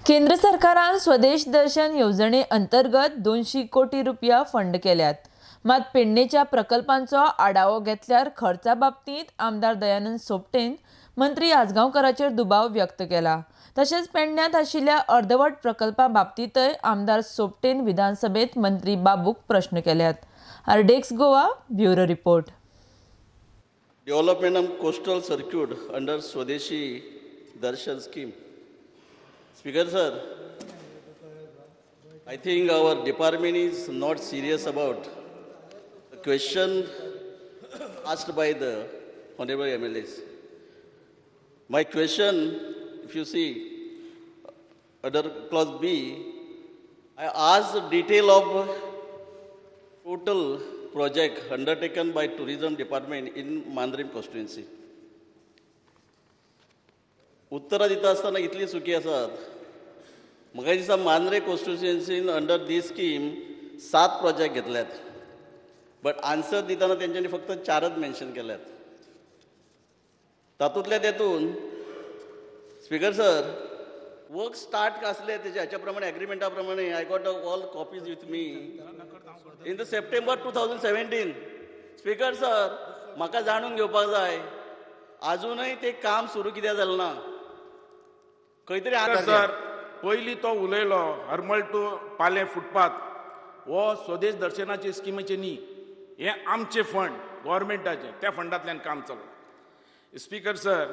केंद्र सरकारान स्वदेश दर्शन येवजणे अंतर्गत 200 कोटी रुपया फंड केल्यात. मात पेडणेच्या प्रकल्पांचो आढावो घेतल्यार खर्चा बाबतींत आमदार दयानंद सोपटेन मंत्री आजगांवकराचेर दुबाव व्यक्त केला. तशेंच पेडण्यांत आशिल्ल्या अर्दवट प्रकल्पा बाबतींतय आमदार सोपटेन विधानसभेत मंत्री बाबूक प्रश्न केल्यात. RDX Goa bureau report. Development of coastal circuit under Swadeshi Darshan scheme. Speaker sir, I think our department is not serious about the question asked by the honorable MLAs. My question, if you see under clause B, I asked the detail of total project undertaken by tourism department in Mandrem constituency. उत्तरां दिता आसतना इतली चुकी आसात. म्हाका दिसता मांद्रे कॉन्स्टिट्युएन्सीन under the scheme 7 project घेतल्यात, but answer दितना तेंच्यांनी फक्त 4च मेन्शन केल्यात. तातूंतल्या तेतून स्पीकर सर, वर्क स्टार्ट आसले तेजे हाच्या प्रमाणे एग्रीमेंटा प्रमाणे I got all copies with me in the September 2017. Speaker sir, म्हाका जाणून घेवपाक जाय अजूनय ते काम सुरू कित्याक जालें ना. खंय तरी सर पयलीं तो उलयलो हरमल टू पाले फुटपाथ हो स्वदेश दर्शनाचे स्किमीचे न्ही, हे आमचे फंड गव्हर्मेंटाचे, त्या फंडांतल्यान काम चल्लां. स्पीकर सर,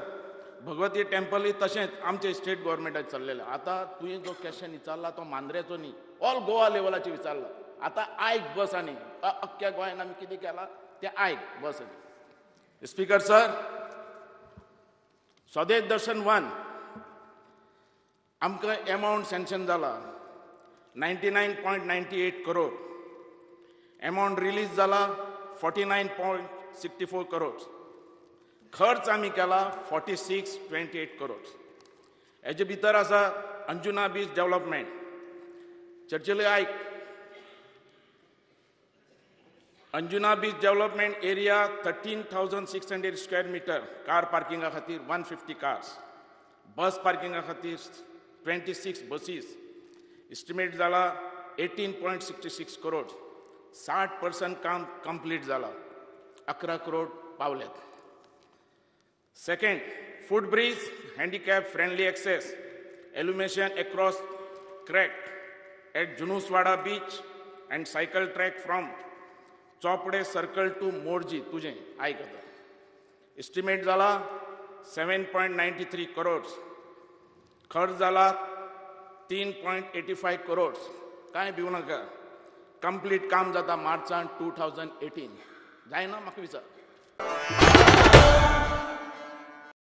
भगवती टेम्पलूय तशेंच आमचे स्टेट गव्हर्मेंटाचें चल्लेलें. आतां तुवें जो क्वेश्चन विचारला तो मांद्रेचो न्ही, ऑल गोवा लेवलाचेर विचारला. आतां आयक बस आनी अख्ख्या गोंयान आमी कितें केलां तें आयक बस आनी. स्पीकर सर, स्वदेश दर्शन 1 आमकां एमावंट सँक्शन जाला 99.98 करोड, एमावंट रिलीज जाला 49.64 करोड, खर्च आमी केला 46.28 करोड. हेजे भितर आसा अंजुना बीच डेव्हलपमेंट. चर्चिल आयक, Anjuna beach development area 13,600 square metre, car पार्किंगा खातीर 150 कार्स, बस पार्किंगा खातीर 26 बसीस, एस्टिमेट जाला 18.66 करोड, 60% काम कंप्लीट जाला, 11 करोड पावल्यात. Second, foot bridge, handicap friendly access, illumination across crack at Junoswada beach and cycle track from Chopde circle to Morjim. तुजें आयक आतां, एस्टिमेट जाला 7.93 करोड्स, खर्च जाला 3.85 करोड्स. कांय भिवू नाका, कंप्लीट काम जाता मार्चान 2018. जायना म्हाका विचार.